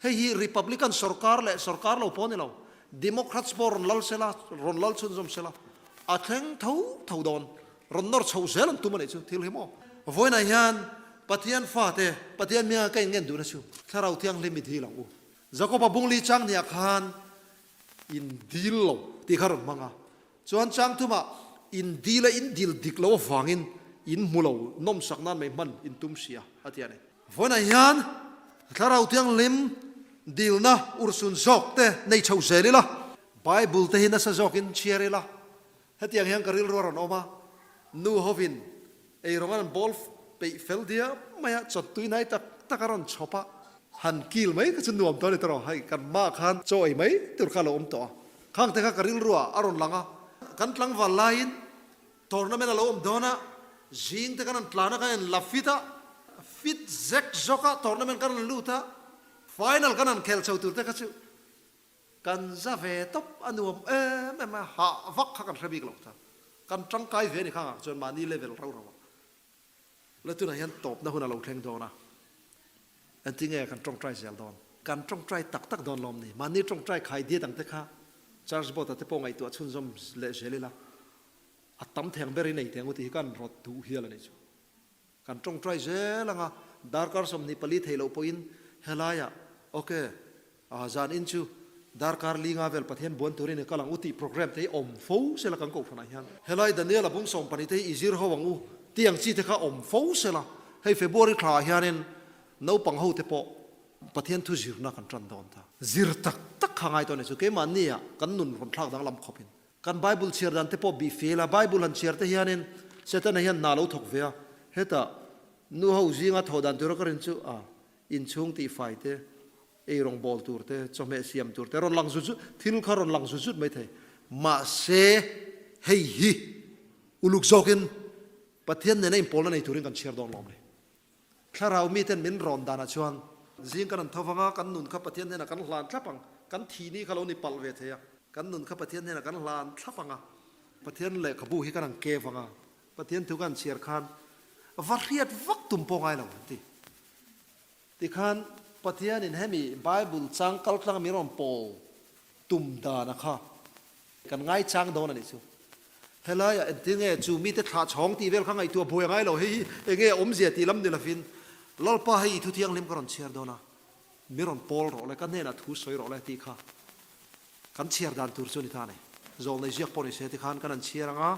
Hei hi Republican sorkar leh sorkar lo pawh a ni lo, Democrats pawh rawn lal sela, rawn lal chhunzawm sela, a thleng tho tho dawn, rawn nawr chho zel an tum a nih chu thil hi maw. Vawiinah hian Pathian fate, Pathian hminga ka inngen duhna chu Thlarau Thianghlim i dil ang u. Jakoba bungli chang hniah khan in dil lo tih kha rawn hmang a, Chuan chang thumah in dil a in dil dik lo avangin in hmu lo nawmsak nan mai hman in tum si a, a ti a ni. Vawiinah hian Thlarau Thianghlim dilna urhsun zawk te nei chho zel ila, Bible te hi nasa zawkin chhiar ila, hetiang hian ka rilru a rawn awm a, nu hovin Eirawng an bawl peih fel diam mai a, chawttui nai tak tak a rawn chhawp a, han kil mai kha chu nuam tawh a ni tawh hei kan mah khan chaw ei mai tur kha a lo awm tawh a, khang te kha ka rilru ah a rawn lang a, kan tlangval laiin tournament a lo awm dawn a, zing te kan han tlan a, kan in la fit a, fit zek zawk a tournament kan han lut a, final kan han khel chho tur te kha chu Kan za ve tawp a nuam em em a, hah vak kha kan hre bik lo ta. Kan tangkai ve a ni khang ah chuan mahni level rau rau ah. La tunah hian tawpna hun a lo thleng dawn a, engtinge kan tawngtai zel dawn? Kan tawngtai tak tak dawn lawm ni? Mahni tawngtai khai diat ang te kha Church board ah te pawh ngaihtuah chhunzawm leh zel ila. A tam theng ber i nei teng u tih hi kan rawt duh hial a nih chu. Kan tawngtai zel ang a, darkar 24 theih loh pawhin helaiah ok, ah zan in chu darkar li nga vel Pathian buan turin i kal ang u tih program te hi awm fo sela kan kohhranah hian. Helai Daniel a bung 12 te hi i zir ho ang u tih ang chi te kha awm fo sela, hei February thlaah hianin naupang ho te pawh Pathian thu zirna kan tan dawn ta. Zir tak tak kha ngai tawh a ni chu, keimahnia kan nun rawn thlak danglam khawpin. Kan Bible chhiar dan te pawh bih fel a, Bible han chhiar te hianin Setana hian hna lo thawk ve a, hetah nu ho zinga thawh dan tura ka rin chu a inchhung tihfai te, ei rawn bawl tur te, chawhmeh siam tur te rawn lang zut zut, thil kha rawn lang zut zut mai thei. Mahse hei hi uluk zawkin Pathian nena inpawlna nei turin kan chhiar dawn lawm ni. Thlarau miten min rawn danah chuan zing kan an tho vang a, kan nun kha Pathian hnenah kan hlan thlap ang. Kan thi ni kha lo ni palh ve thei a, kan nun kha Pathian hnenah kan hlan thlap ang a. Pathian lehkhabu hi kan han ke vang a, Pathian thu kan chhiar khan va hriat vak tum pawh ngai lo an ti. Tikhan Pathianin hemi Bible chang kaltlang min rawn pawl tum dana kha kan ngaichang dawn a nih chu. Helaiah engtin nge chu mite thlah chhawng tih vel kha ngaihtuah buai a ngai lo, hei hi enge a awmzia tih lam ni lovin Lalpa hei i thu thianghlim ka rawn chhiar dawn a, mi rawn pawl rawh le, ka hnenah thu sawi rawh le tih kha kan chhiar dan tur chu a ni ta a ni. Zawlnei ziak pawh ni se tikhan kan han chhiar ang a,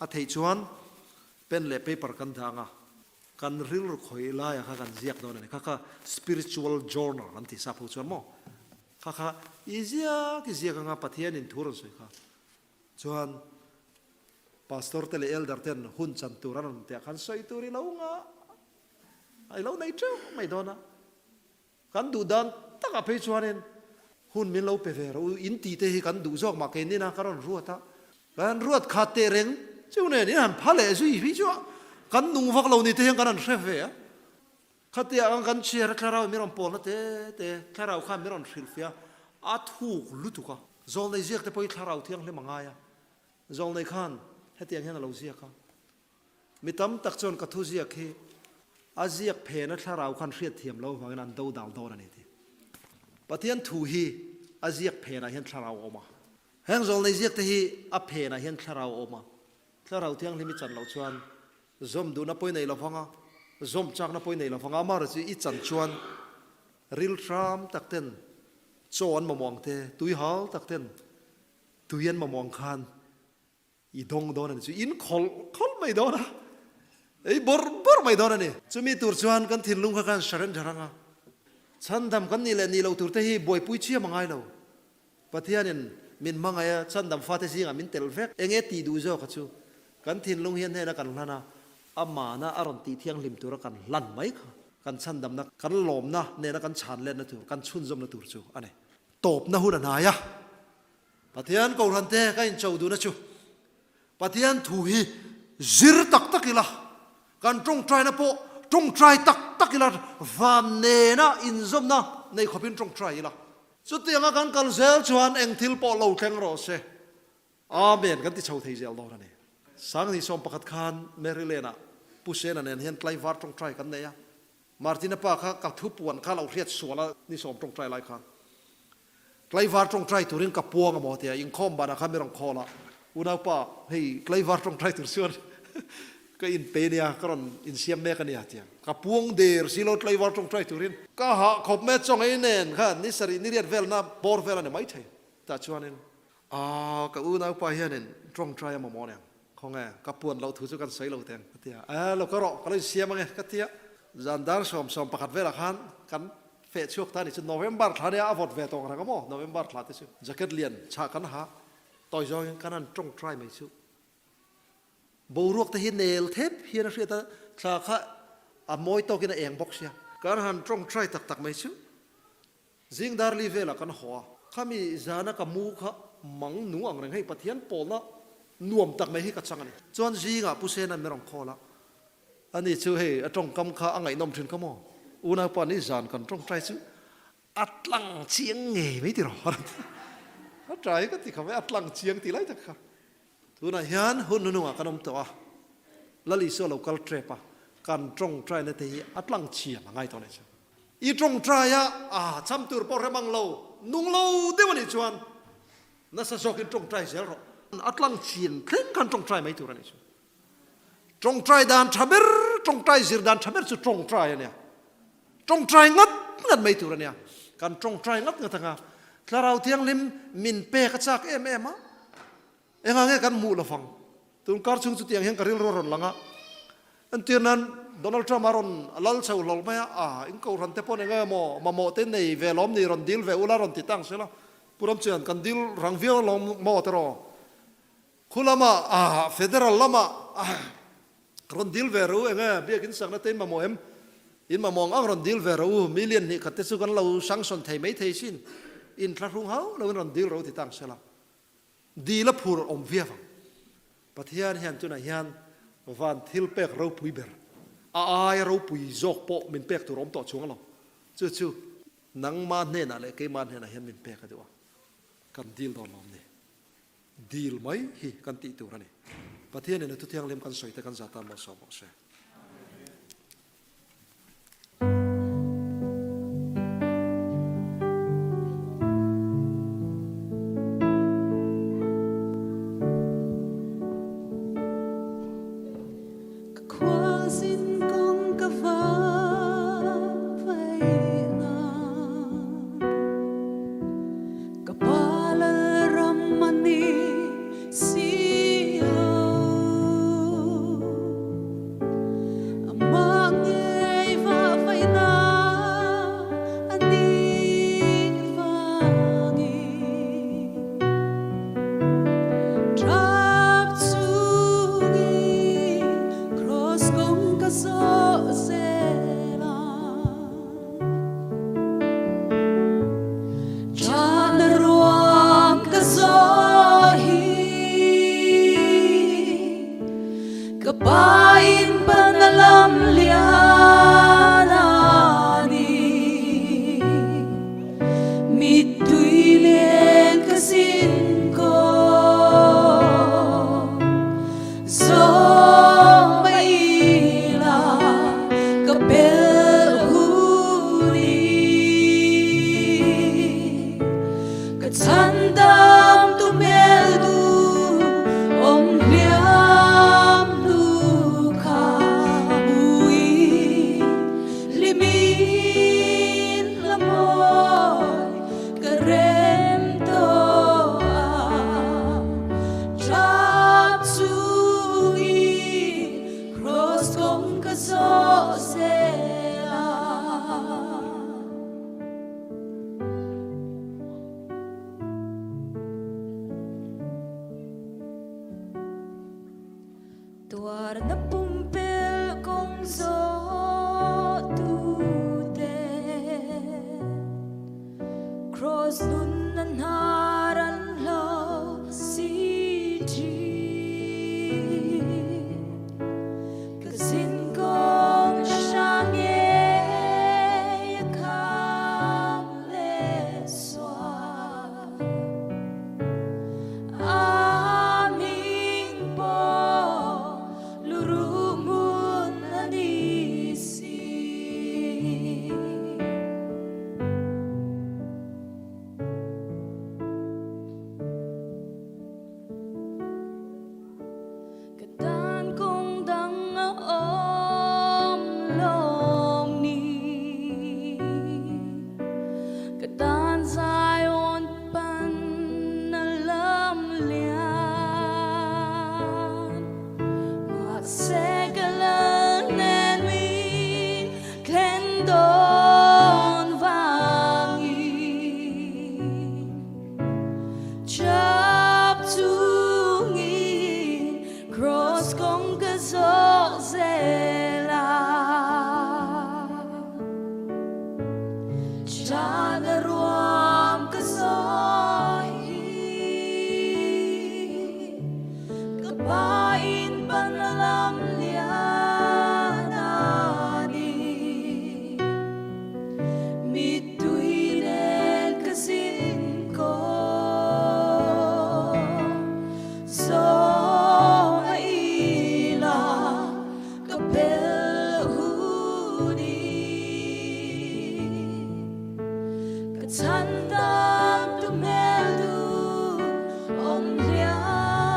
a theih chuan pen leh paper kan dah ang a, Kan rilru khawih laia kha kan ziak dawn a ni. Kha kha spiritual journal an ti sap ho chuan maw? Kha kha i ziak i ziak anga Pathianin thu rawn sawi kha. Chuan pastor te leh elder ten hun chan tur an rawn tih ah khan sawi tur i lo ngah a, i lo nei teuh mai dawn a. Kan duh dan takah phei chuanin hun min lo pe ve rawh u, in tih te hi kan duh zawk mah keinin a ka rawn ruat a, kan ruat khat teh reng chu nen in han pha leh zui hi chu kan nung vak lo ni te hian kan han hre ve a. Khatiah ang kan chhiar a thlarau min rawn pawlna te te thlarau khan min rawn hrilhfiah a, a thuk lutuk a, zawlnei ziak te pawh hi thlarau thianghlim a ngai a, zawlnei khan hetiang hian a lo ziak a. Mi tam tak chuan ka thuziak hi a ziak phena thlarau khan hriatthiam lo vangin an do dal dawn a ni ti. Pathian thu hi a ziak phenah hian thlarau a awm a. Heng zawlnei ziak te hi a phenah hian thlarau a awm a. Thlarau thianghlim i chan loh chuan zawm duhna pawi nei lo vanga, zawm chakna pawi nei lo vanga, amaherawhchu chu i chan chuan rilhram tak ten chaw an mamawh ang te, tuihal tak ten tui an mamawh ang khan I dawng dawn a ni chu, in khawlh khawlh mai dawn a, ei bawrh bawrh mai dawn a ni. Chumi tur chuan kan thinlung kha khan surrender anga chhandam kan nih leh nih loh tur te hi buaipui chiam a ngai lo. Pathianin min hmangaih a, chhandam fate zingah min tel vek. Enge tih duh zawk a chu, kan thinlung hian hnena kan hlan a, amahna a rawn tih thianghlim tura kan hlan mai kha kan chhandamna, kan lawmna nena kan chhan letna tur, kan chhunzawmna tur chu a ni. Tawpna hun a hnai a. Pathian kohhran te ka incho duhna chu Pathian thu hi zir tak tak ila, kan tawngtaina pawh tawngtai tak tak ila, van nena inzawmna nei khawpin tawngtai ila. Chutianga kan kal zel chuan eng thil pawh lo thleng rawh se. Amen kan ti chho thei zel dawn a ni. Sangni 11 khan Maryland ah Pu Sena nen hian tlaivar tawngtai kan nei a. Martina pa kha ka thupuan kha lo hriat sual a ni sawm tawngtai lai khan. Tlaivar tawngtai turin ka puang a maw tia inkhawm banah khan mi rawn call a, unaupa hei tlaivar tawngtai tur chuan ka inpe ania ka rawn insiam mek ania tia ka puang der si lo tlaivar tawngtai turin ka hah khawp mai a chawngei nen khan ni sarih ni riat velna bawr vel a ni maithei tah chuanin Aw, ka unaupa hianin tawngtai a mamawh aniang. Khawnge, ka puan loh thu chu kan sawi lo teng, ka ti a. Ae, lo ka rawh, ka lo insiam ange, ka ti a. Zan dar sawm 11 velah khan kan feh chhuak ta a nih chu. November thla nia a vawt ve tawng reng a maw, November thla te chu. Jacket lian chhah kan ha, tawi zawngin kan han tawngtai mai chu. Boruak te hi nel thep hian a hriat a, thla kha a mawi tawkin a eng bawk sia. Kan han tawngtai tak tak mai chu. Zing dar li velah kan haw a, khami zana ka mu kha mang nung ang reng hei Pathian pawlna nuam tak mai hi ka chang a ni. Chuan zingah Pu Sena'n min rawn call a, ani chu hei a tawngkam kha a ngaihnawm thin kha maw, unaupa ni zan kan tawngtai chu a tlang chiang ngei mai tiraw a rawn ti a, a trai ka ti kha mai a tlang chiang tih lai tak kha. Tunah hian hun hnunungah kan awm tawh a, Lal Isua lo kal tep a, kan tawngtaina te hi a tlang chiam a ngai tawh leh chu. I tawngtai a, a cham tur pawh hrem ang lo, nung lo deuh a nih chuan nasa zawkin tawngtai zel rawh. A tlang chin thleng khan tawngtai mai tur a nih chu. Tawngtai dan tha ber, tawngtai zir dan tha ber chu tawngtai a nia. Tawngtai ngat ngat mai tur a nia. Kan tawngtai ngat ngat anga Thlarau Thianghlim min pek a chak em em a. Engah nge kan hmuh lovang? Tun kar chhung chutiang hian ka rilru a rawn lang a. Entir nan Donald Trump a rawn lal chho hlawl mai a, ah in kohhran te pawn enge maw mamawh te nei ve lawm ni rawn dil ve ula rawn ti tang sela. Pu Ram chuan kan dil rang viau alawm maw te rawh. Khu lama ah federal lama ah rawn dil ve rawh u enge biakin sakna te in mamawh em? In mamawh ang ang rawn dil ve rawh u, million hnih khat te chu kan lo sanction thei mai thei sin. In thlahrung hauh lo in rawn dil rawh u ti tang sela. Dil a phur awm viau ang. Pathian hian tunah hian van thil pek ropui ber, a aia ropui zawk pawh min pek tur awm tawh chuang lo. Chu chu nangma hnenah leh keima hnenah hian min pek a duh a, kan dil dawn lo ni. Dil mai hi kan tih tur a ni. Pathianin a thuthianghlim kan sawi te kan zah tan mawh sawm rawh se. Ka khualzin kawng ka vaina, Ka pa lalram a ni si lo. Amah ngei vahvaihna a nih vangin. Ṭap chungin Cross kawng ka zawh zel a. Ṭahna ruam ka zawh hi ka pa in pan a lam lian a ni. Mittui len ka zin kaw zawm a ila ka pelh hun i ka chhandam tu hmel duh awm hliam hnu kha hmu i hlimin hla mawi ka rem tawh a, ṭap chungin Cross kawng ka zawh zel a. Tuarna pumpelh kawng zawh tute Cross nunna hnar an hlo si ṭhin. Ka zin kawng hra ngei a kham leh sual. A hming pawh luruh hmun a ni si. Ka tan kawng dang a awm lawm ni. Ka tan Zion pan a lam lian. Mahse ka lal nen min thlen dawn vangin. Chap chungin cross kawng ka zawh zel a. Chana ruam ka zawh hi ka pa in pan a lam lian a ni. Mittui nen ka zin kaw zawng a ila ka pel hun i ka chhandam tu hmel duh awm hliam.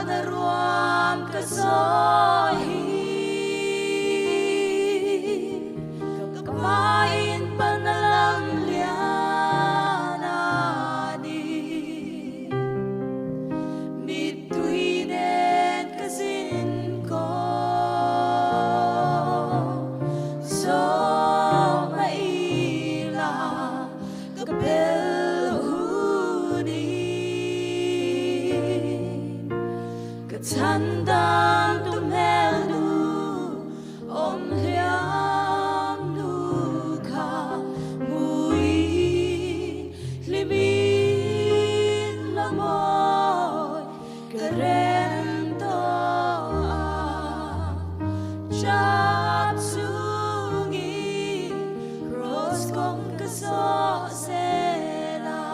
Tahna ruam ka zawh hi Ka pain pana lam lian a ni Mittui nen ka zin kawng Zawm a ila Ka bel hunin ka chhan dan tu hmel nu awm hliam nu kha hmuin hlimin la mawi ka rem tawh a chap chungin Cross kawng ka zawh zel a,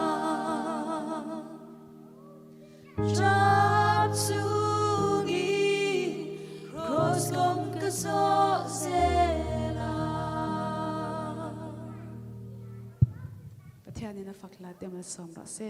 Tap chungin cross kawng ka zawh zel a. Pathianin a fak hla te malsawm rawh se.